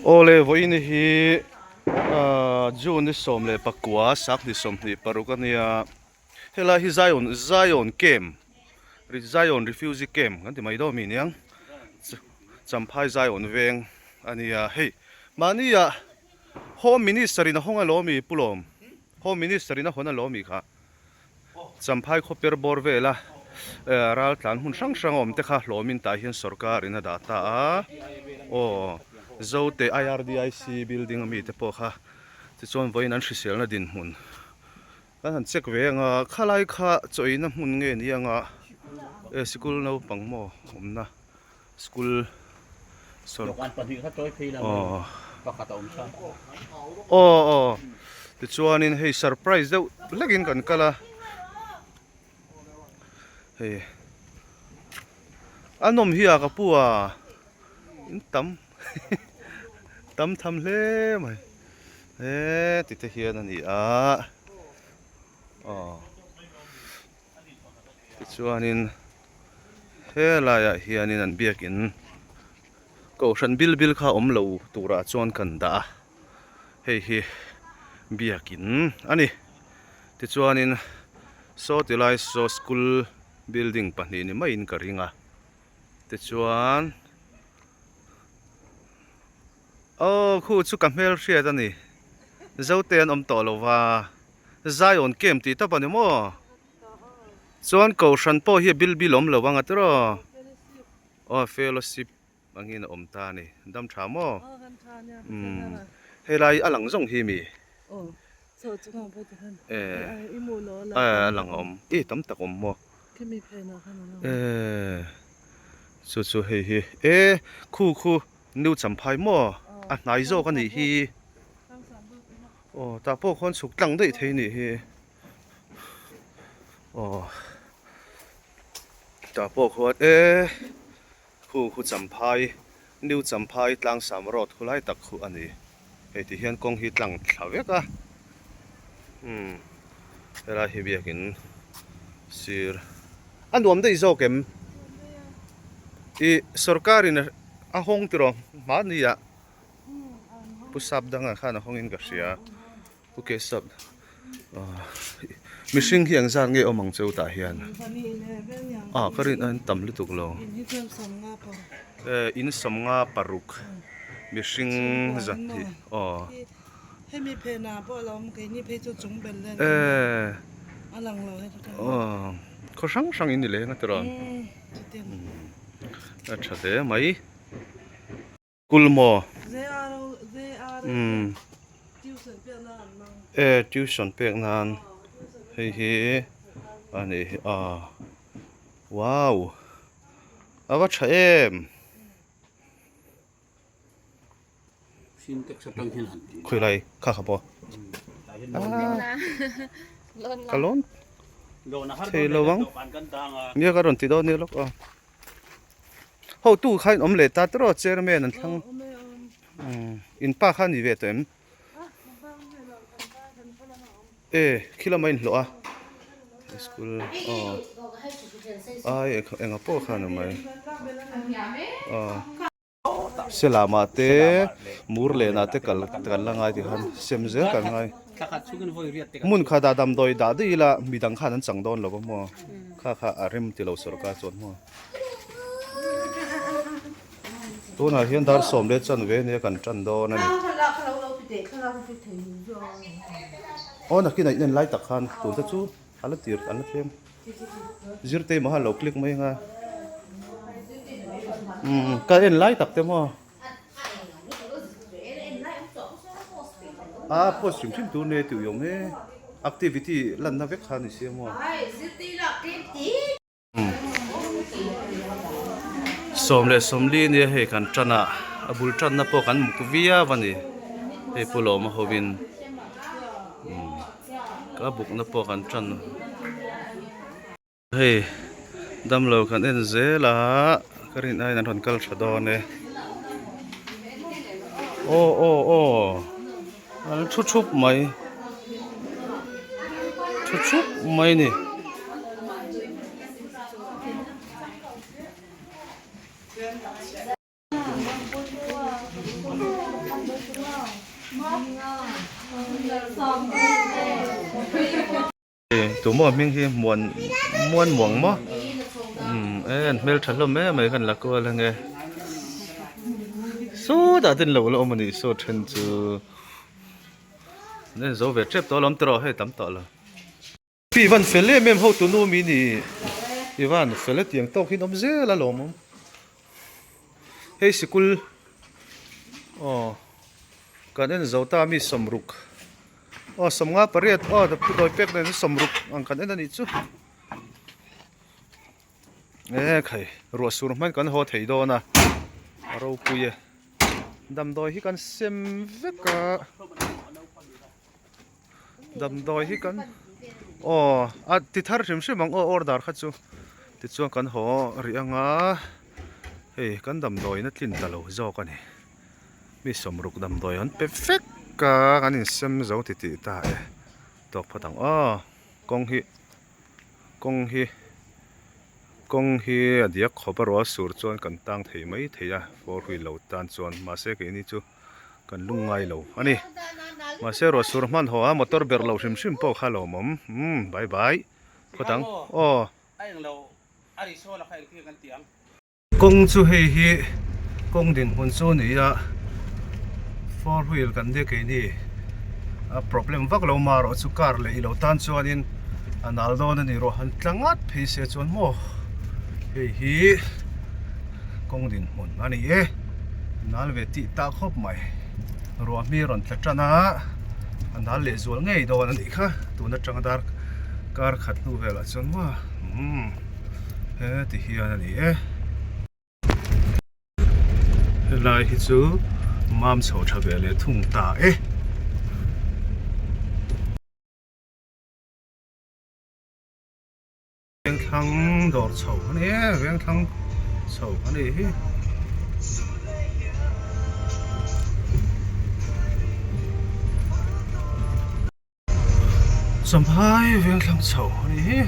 Awle vawiin hi ahh June ni 19 sanghnih 26 a nia helai hi Zion Zion camp Zion refugee camp kan ti mai dawn mi aniang Champhai Zion veng a nia hei mahni ah Home Minister in a hawng alawm i Pu Lawm Home Minister in a hawn alawm i kha. Champhai khawper bawr vela raltlan hmun hrang hrang a awm te kha hlawmin tah hian sorkar in a dah ta a, aw Zote IRDIC building ami te pawh kha tichuan vawiin an hriselna dinhmun kan han check ve ang a, khalai kha chawina hmun nge ni anga e sikul naupang maw awmna. School Dawhkan pahnih kha tawi phei la maw pakhat a awm sa. Aw aw tichuanin hei surprise deuh hlekin kan kal a hei a nawm hi a ka pu a in tam tam tham hle mai he ti te hian a ni a aw. Tichuanin helaiah hianin an biakin kohhran bil bil kha awm lo turah chuan kan dah a, hei hi biakin a ni. Tichuanin saw tilai saw school building pahnih ni maiin ka ring a, tichuan aw khu chu ka hmelhriat a ni, Zote an awm tawh lo va. Zion camp tih tawp a ni maw? Chuan kohhran pawh hi a bil bil awm lo ang a tiraw? Aw fellowship angin a awm ta a ni. Dam tha maw? Umm helai a lang zawng hi mi? E a lang a awm. I tam tak awm maw? E chu chu hei hi e khu khu New Champhai maw? A hnai zawk a nih hi. Aw tah pawh khawn chhuk tlang daih thei nih hi aw tah pawh khuan e khu khu champhai new champhai tlangsam road khu lai tak khu a ni hei ti hian kawng hi tlang thla vek a umm helai hi biakin sir a nuam daih zawk em ih sorkar in a hawng tiraw hmahni ah. Pu sap dangah khan a hawngin ka hria Pu ke sap mihring hi engzat nge awm ang cheu tah hian ah ka rin an tam lutuk lo e in sawmnga paruk mihring zahnih aw e aw khaw hrang hrang in ni leng a tiraw a tha hle mai. School maw? Umm e tuition pek nan hei hi a nih hi a wow a va tha em khawilai kha kha pawh ka lawn thei lo ang nia ka rawn ti dawn nia lawk a. Hotu kha in awm leh ta tawrh chairman an thlang in pa kha a ni ve tawh em e khi lama inhlawh a school aw ai enga pawh kha a ni mai aw. Selamah te mur lenah te kal kan la ngai tih khan sem zel kan ngai. Hmun khat ah damdawi dah daih ila midang khan an chang dawn lo va maw kha kha a rem ti lo sorkar chuan maw. Tunah hian dar sawm leh chanve ania kan tan dawn a ni. Aw nakin ah in en lai tak khan tun te chu a la tir an la thleng. Zirtei maw khan lo click mai anga umm ka en lai tak te maw a post hrim hrim tur nei tih awm e activity lanna vek kha ni sia maw 10:40 nia hei kan tan a a bul tanna pawh kan muk viau a ni hei pu lawma hovin umm. Ka bukna pawh kan tan hei damlo kan en zel a ka rin aiin an rawn kal tha dawn e aw aw aw an thu thup mai thu thup mai a ni. Tumaw hming hi muan muan muang maw umm e an hmeltha hlawm em mai khan la kual ange sawtah te an lo la awm anih saw then chu an en zo ve tep tawh alawm tiraw hei tam tawh lo. Pi i van fel em em ho tunu mi ni i van fel e tiang tawk hi an awm zel a lawmawm hei sikul aw kan en zo ta mi sawmruk. Aw 58 aw dawi pek nen 60 ang kan en a nih chu e khai ruah sur hman kan haw thei dawn a a ropui e damdawi hi kan sem vek a damdawi hi kan aw a ti thar hrim hrim ang aw order kha chu tichuan kan haw rih anga hei kan damdawiin a tlin ta lo zawk a ni. Mi 60 damdawi an pe vek a kan insem zo ti tih ta e tawk phawt ang aw kawng hi kawng hi kawng hi a diak khawp a rual sur chuan kan tang thei mai thei a four wheel lo tan chuan mahse keini chu kan lung ngai lo a ni mahse ruah sur hman haw a motor ber lo hrim hrim pawh kha a lawmawm umm bye bye phawt ang aw. Kawng chu hei hi kawng dinhmun chu a ni a, four wheel kan nia keini a problem vak lo mah erawh chu car leh ilo tan chuanin a nal dawn a ni rawh han tla ngat phei se chuan maw hei hi kawng dinhmun a ni e nal ve tih tak khawp mai ruah hmi rawn tla tan a a nal leh zual ngei dawn a nih kha tun atanga dar kar khat hnu velah chuan maw umm. Heti hian a ni e. Helai hi chu mam chho tha ve leh thung ta e. Vengthlang dawr chho a ni e, vengthlang chho a ni hi. Champhai vengthlang chho a ni hi.